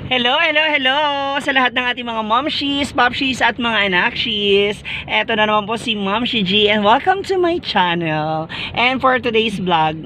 Hello, hello, hello sa lahat ng ating mga momshies, popshies at mga anakshies. Eto na naman po si Momshi G and welcome to my channel. And for today's vlog,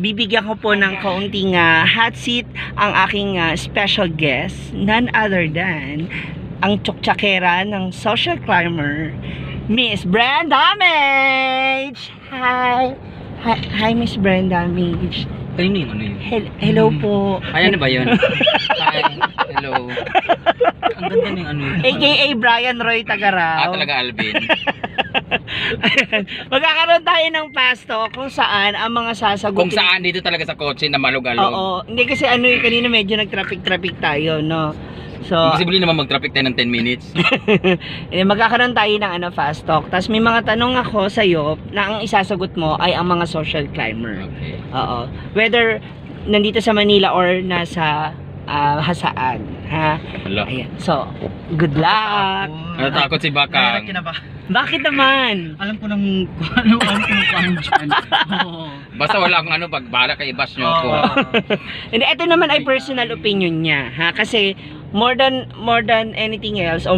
bibigyan ko po ng kaunting hot seat ang aking special guest, none other than ang tsuktsakera ng social climber, Miss Brenda Mage. Hi! Hi, Miss Brenda Mage. Ano yun? Ano yun? Hello po. Ay, ano ba yun? Hi, hello. Ang ganda ng ano yun. AKA Brian Roy Tagaraw. Talaga Alvin. Magkakaroon tayo ng pasto kung saan ang mga sasagutin. Kung saan dito talaga sa kotse na malug-alog. Oo. Hindi kasi kanina medyo nag-traffic tayo, no? So, Imposible naman mag-traffic tayo ng 10 minutes. magkakaroon tayo ng fast talk. Tapos may mga tanong ako sa'yo na ang isasagot mo ay ang mga social climber. Okay. Oo. Whether nandito sa Manila or nasa hasaan. Ha? Hala. Ayan. So, good luck. Natatakot si Bakang. Bakit naman? Alam ko nang ano dyan. Basta wala akong ano, pagbala kay Bash nyo ako. Hindi, ito naman ay personal opinion niya, ha? Kasi more than anything else or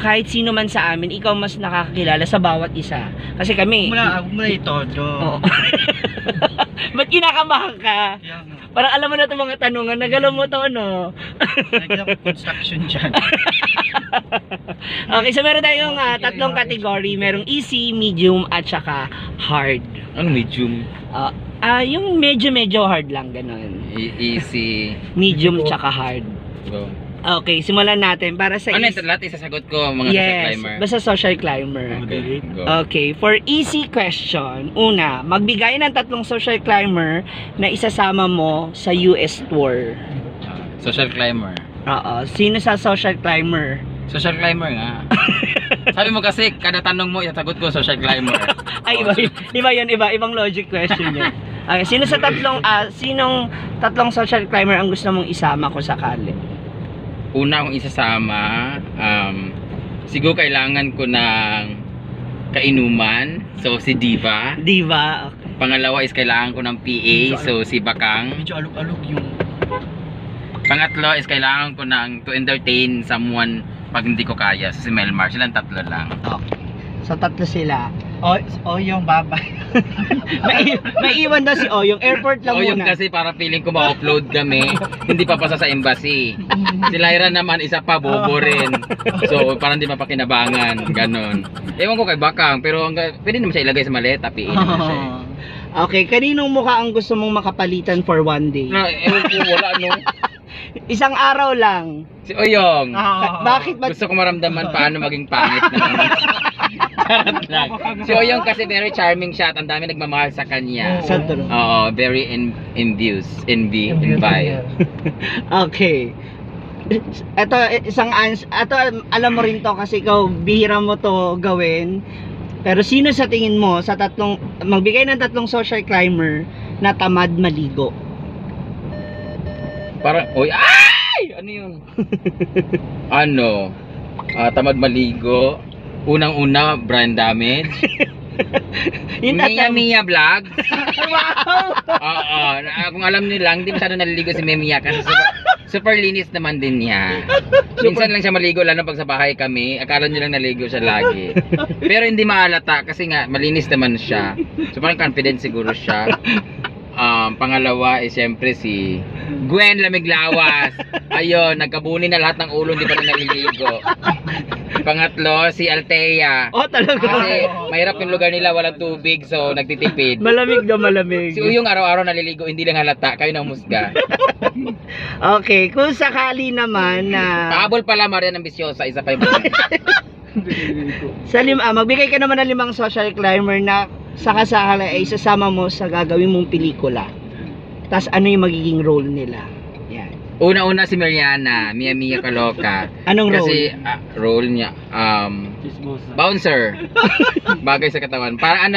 kahit sino man sa amin, ikaw mas nakakakilala sa bawat isa. Kasi kami Mula ito, Oo. Ba't kinakabahan ka? Parang alam mo na itong mga tanungan, nagalaw mo to, no? construction dyan. Okay, so meron tayong tatlong category. Merong easy, medium, at saka hard. Ano medium? Yung medyo hard lang, ganun. Easy. Medium, tsaka hard. Go. Okay, simulan natin. Para sa Ano ito? Lahat isasagot ko mga social climber. basta social climber. Okay, go. Okay, for easy question, una, magbigay ng tatlong social climber na isasama mo sa US tour. Social climber. Oo, sino sa social climber? Social climber nga. Sabi mo kasi, kada tanong mo, isasagot ko social climber. Ay, ibang logic question yun. Okay, sino sa sinong tatlong social climber ang gusto mong isama ko sakali? Una akong isasama, siguro kailangan ko ng kainuman, so si Diva. Diva, okay. Pangalawa is kailangan ko ng PA, so si Bakang. Medyo alog-alog yung... Pangatlo is kailangan ko ng to entertain someone pag hindi ko kaya, so si Melmar. Silang tatlo lang. Okay. So tatlo sila. yung babay. Maiwan daw si Oyong. Airport lang O yung muna. kasi para feeling ko ma-upload kami, hindi pa pasa sa embassy. Si Lyra naman, isa pa, bobo rin. So parang di mapakinabangan, ganon. Ewan ko kay Bakang, pero pwede naman siya ilagay sa maleta, PA naman siya. Okay, kaninong mukha ang gusto mong makapalitan for one day? Ewan ko, wala no. Isang araw lang. Si Oyong. Bakit ba? Gusto ko maramdaman paano maging pangit naman. Charot lang. Si Oyong kasi very charming siya at ang dami nagmamahal sa kanya. Sa true. Oo, very envy. Okay. Ito, alam mo rin to kasi ikaw, bihira mo to gawin. Pero sino sa tingin mo, magbigay ng tatlong social climber na tamad maligo? Parang, ay! Ano yun? Tamad maligo. Unang-una, brand damage. Mia Vlog. Wow! Oo, kung alam niyo lang, hindi masyado naliligo si Mia kasi super linis naman din niya. Minsan lang siya maligo, lalo pag sa bahay kami. Akala niyo lang naligo siya lagi. Pero hindi maalata kasi nga malinis naman siya. So parang confident siguro siya. Pangalawa is siyempre si Gwen Lamiglawas. Ayun, nagkabuni na lahat ng ulo, hindi pa rin naliligo. Pangatlo, si Althea. Talaga? Kasi mahirap yung lugar nila, walang tubig, so nagtitipid. Malamig na malamig. Si Uyong araw-araw naliligo, hindi lang halata. Kayo nang musga. Okay, kung sakali naman na... Paabol pala, Maria ng Bisyosa, isa pa yung magbigay ka naman ng 5 social climber na sakasakala ay sasama mo sa gagawin mong pelikula. Tapos ano yung magiging role nila? Yan. Una-una si Mariana, Mia Kaloka. Anong role? Kasi role niya, bouncer. Bagay sa katawan. Parang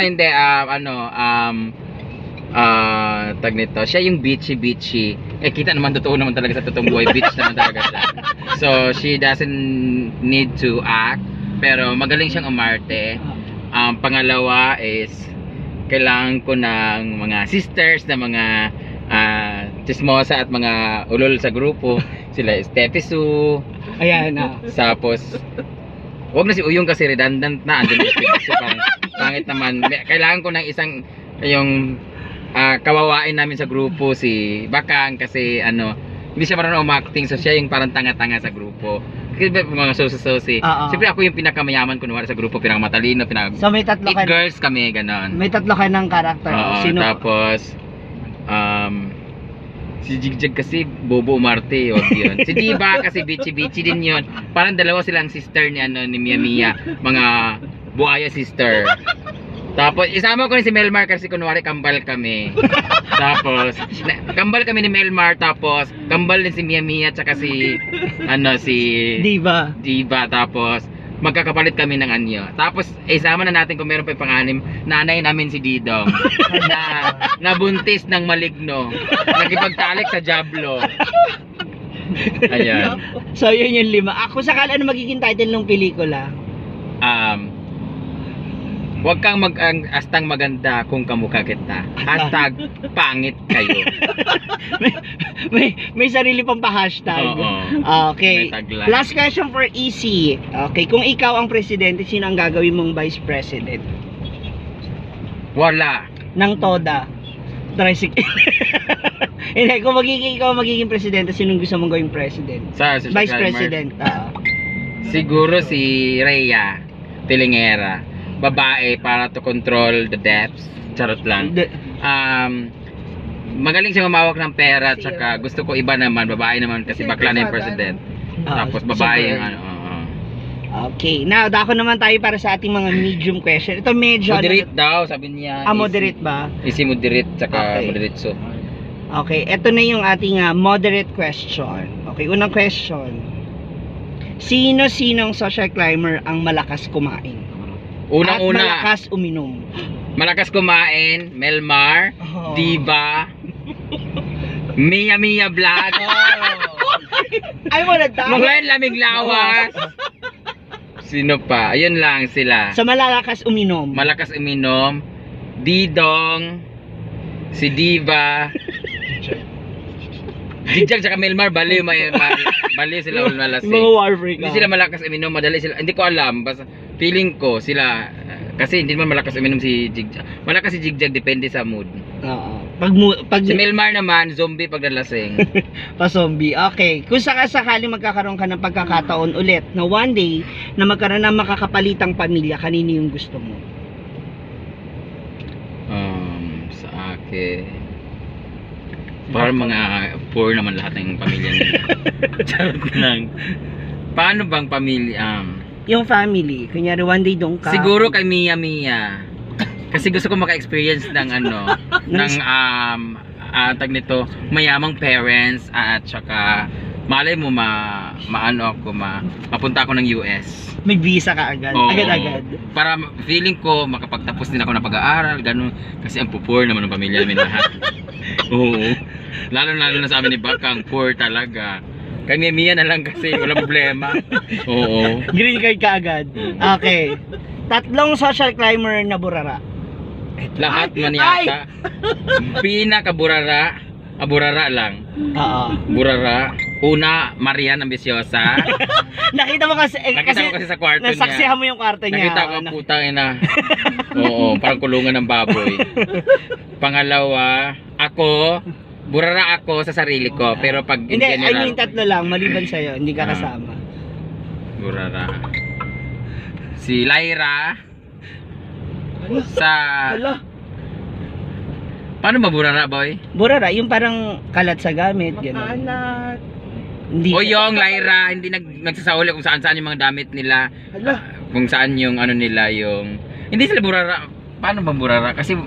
tag nito. Siya yung beachy. Kita naman totoo naman talaga sa totoong buhay. Beach naman talaga siya. So, she doesn't need to act. Pero magaling siyang umarte. Pangalawa is kailangan ko ng mga sisters na mga chismosa at mga ulol sa grupo. Sila Steffi Su. Ayan, Tapos, wag na si Uyong kasi redundant na. Andun yung Steffi Su. Pangit naman. Kailangan ko ng isang, yung kawawain namin sa grupo, si Bakang, kasi hindi siya marunong umakting. So siya yung parang tanga-tanga sa grupo. Kasi mga susi-susi. Siyempre ako yung pinakamayaman kunwari sa grupo, pinakamatalino, So may tatlo 8 girls kami, ganon. May tatlo ka ng karakter. Oo, Sino? tapos si Jigjag kasi Bobo Umarte, wag yun. Si Diva kasi Bichi din yun. Parang dalawa silang sister ni ni Mia Mia, mga buhaya sister. Tapos isama ko rin si Melmar kasi kunwari kambal kami. Tapos kambal kami ni Melmar, tapos kambal din si Mia Mia tsaka si si Diva, tapos magkakapalit kami ng anyo. Tapos isama na natin kung meron pa yung pang-anim, nanay namin si Didong na nabuntis ng maligno, nagipagtalik sa Diablo. Ayan. So yun yung 5. Ako sakala ano magiging title ng pelikula? Huwag kang astang maganda kung kamukha kita. Hashtag pangit kayo. may sarili pang pa-hashtag. Oo. Okay. May tagline. Last question for EC. Okay, kung ikaw ang presidente, sino ang gagawin mong vice president? Wala. Ng TODA. Tricycle. Hindi, kung ikaw magiging presidente, sinong gusto mong gawing president? Vice president. Siguro si Rhea Tilingera. Babae para to control the debts. Charot lang. Magaling siya mamawak ng pera, tsaka gusto ko iba naman, babae naman kasi bakla na yung president. Tapos babae yung Okay, now dako naman tayo para sa ating mga medium question. Ito medyo moderate daw, sabi niya. moderate ba? Easy moderate, tsaka Okay. moderate so. Okay, ito na yung ating moderate question. Okay, unang question. Sino-sinong social climber ang malakas kumain? Unang-una, At malakas uminom. malakas kumain, Melmar, Diva, Mia Vlog, Ay, wala tayo. Mga lamig lawas. Sino pa? Ayun lang sila. Sa malakas uminom. Malakas uminom, Didong, si Diva, Jigjag tsaka Melmar, baliw sila malasing. Mga war freak. Hindi sila malakas uminom, madali sila. Hindi ko alam, basta feeling ko sila kasi hindi naman malakas uminom si Jigjag. Malakas si Jigjag depende sa mood. Oo. Pag Si Melmar naman, zombie pag nalasing. pa-zombie. Okay. Kung sakasakaling magkakaroon ka ng pagkakataon ulit na one day na magkaroon ng makakapalitang pamilya, kanino yung gusto mo? Sa akin, parang mga poor naman lahat ng pamilya nila. Charot lang. Paano bang pamilya? Yung family. Kunyari one day doon ka. Siguro kay Mia. Kasi gusto ko maka-experience ng ng tag nito, mayamang parents at saka malay mo mapunta ako ng US. May visa ka agad. Oo. Agad-agad. Para feeling ko makapagtapos din ako ng pag-aaral, ganun. Kasi ang poor naman ng pamilya namin lahat. Oo. Lalo na sa amin ni Bakang, poor talaga. Kanya Mia na lang kasi, wala problema. Oo. Green card ka agad. Okay. 3 social climber na burara. Lahat man yata. Pinakaburara, burara lang. Oo. Burara. Una, Marian Ambisyosa. Nakita mo kasi, Nakita ko kasi sa kwarto niya. nasaksihan mo yung kwarto niya. Nakita ko ang putang ina. Oo, parang kulungan ng baboy. Pangalawa, ako, burara ako sa sarili ko, pero pag in Hindi, general, yung 3 lang, maliban sa'yo, hindi ka kasama. burara. Si Lyra sa paano ba burara, boy? Burara, yung parang kalat sa gamit, gano'n. Hindi. O yung Lyra, hindi nagsasauli kung saan yung mga damit nila. Kung saan yung nila yung hindi sila burara. Paano ba burara? Kasi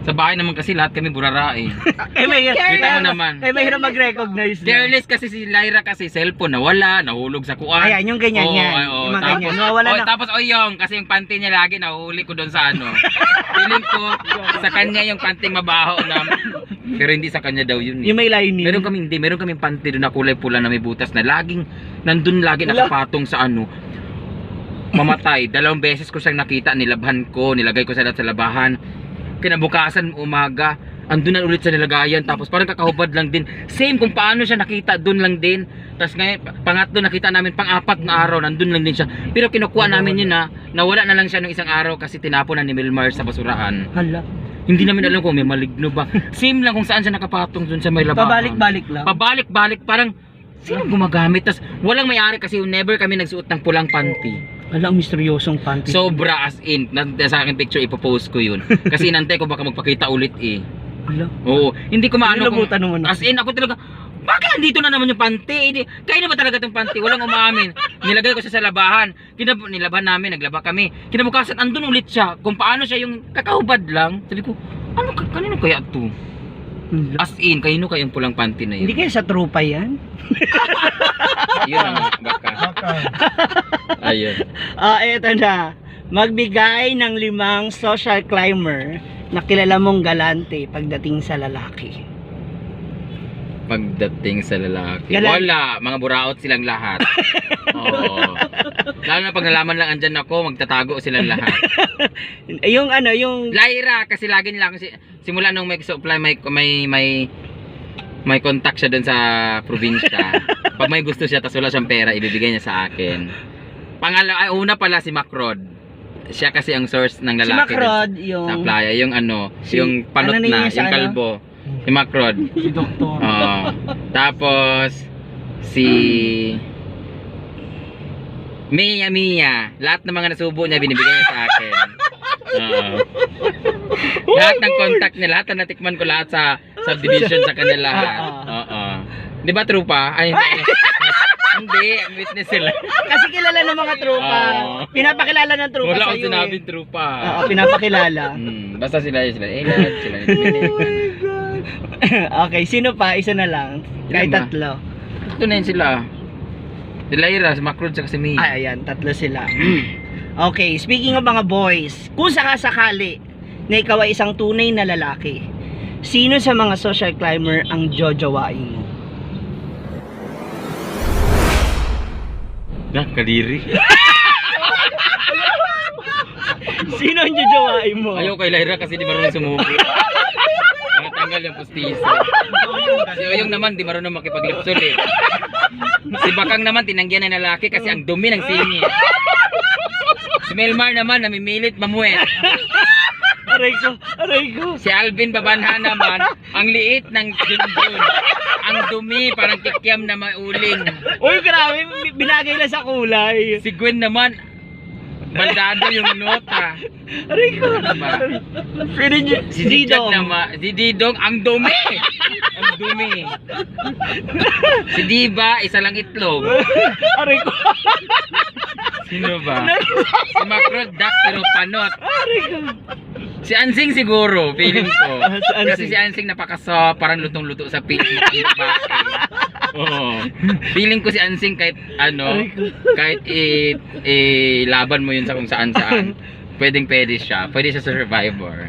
sa bahay naman kasi lahat kami burara eh. Kita mo naman. Ay, mahirap mag-recognize na. Careless kasi si Lyra kasi cellphone nawala, nahulog sa kuwan. Ayan, yung ganyan Oo, yan. oo. Yung mga Tapos, ganyan. Nawawala na. Tapos yung kasi yung panty niya lagi nahuhuli ko doon sa Feeling ko sa kanya yung panting mabaho na pero hindi sa kanya daw yun. Yung may lining. Meron kaming panty doon na kulay pula na may butas na laging nandun lagi nakapatong sa mamatay. 2 beses ko siyang nakita, nilabhan ko, nilagay ko sa labahan. Kinabukasan umaga, andun na ulit sa nilagayan, tapos parang kakahubad lang din. Same kung paano siya nakita, doon lang din. Tapos ngayon, pangatlo nakita namin, pang-apat na araw, nandun lang din siya. Pero kinukuha namin yun na nawala na lang siya nung isang araw kasi tinapon na ni Milmar sa basurahan. Hala. Hindi namin alam kung may maligno ba. Same lang kung saan siya nakapatong doon sa may labahan. Pabalik-balik lang. Pabalik-balik, parang sino gumagamit? Tas walang may-ari kasi never kami nagsuot ng pulang panty. Hala, ang misteryosong panty. Sobra as in. Sa akin picture ipopost ko yun. Kasi inantay ko baka magpakita ulit eh. Hala. Oo, hindi ko maano kung Nilabutan naman ako. as in ako talaga. Bakit nandito na naman yung panty? Kaya na ba talaga itong panty? Walang umamin. Nilagay ko siya sa labahan. Nilabahan namin, naglaba kami. Kinabukasan, andun ulit siya. Kung paano siya yung kakahubad lang. Sabi ko, kanino kaya to? Hala. As in, kanino kaya yung pulang panty na Hindi yun? kaya sa trupa yan? Yun ang baka. Ayun. Eto na. Magbigay ng 5 social climber na kilala mong galante pagdating sa lalaki. Pagdating sa lalaki. Galang. Wala, mga buraot silang lahat. Oo. Lalo na pag nalaman lang andyan ako, magtatago silang lahat. Yung ano, yung... Lyra, kasi lagi nila kasi simula nung may supply, may contact siya doon sa probinsya. Pag may gusto siya, tas wala siyang pera, ibibigay niya sa akin. Una pala si Macrod. Siya kasi ang source ng Si lalaki Macrod, dun yung... sa playa. Yung yung panot ano na, niya sa yung ano? kalbo. Si Macrod. Si Doktor. Oo. Tapos si Mia. Lahat ng mga nasubo niya binibigay niya sa akin. Oo. Lahat ng contact niya, lahat na natikman ko lahat sa subdivision sa kanila. Oo. 'Di ba trupa? Ay hindi. Hindi, ang witness sila. Kasi kilala ng mga trupa. Oo. Pinapakilala ng trupa Wala sa'yo akong sinabing trupa. Oo, pinapakilala. Basta sila lahat sila. Okay, sino pa? Isa na lang. Kahit Ilan ba? tatlo. Ito na yun sila. Si Lyra, si Macrod, sa si Mia. Ay, ayan, tatlo sila. Okay, speaking of mga boys, kung sakasakali na ikaw ay isang tunay na lalaki, sino sa mga social climber ang jojowain mo? Kadiri. Sino ang jojowain mo? Ayaw kay Lyra kasi di marunong sumubo. Natanggal yung pustiso. Si Oyong naman di marunong makipaglipsol eh. Si Bakang naman tinanggihan ng lalaki kasi ang dumi ng singit. Si Melmar naman namimilit mamuet. Aray ko. Si Alvin Babanha naman ang liit ng junjun. Ang dumi parang kikiam na mauling. Uy, grabe, binagay lang sa kulay. Si Gwen naman baldado yung nota. Aray ko. Diba? Si Didong. Didong naman, si Didong ang dumi. Ang dumi. Si Diva isa lang itlog. Aray ko. Sino ba? Si Macrod Dax pero panot. Aray ko. Si Ansing siguro, feeling ko. Si Ansing. Kasi si Ansing napakaso, parang lutong-luto sa pink mo kang babae. Oo. Feeling ko si Ansing kahit Aray ko. kahit laban mo yun sa kung saan-saan. Pwede siya. Pwede siya sa Survivor.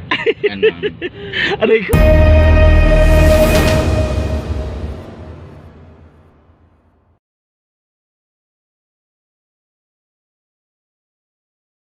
Aray ko.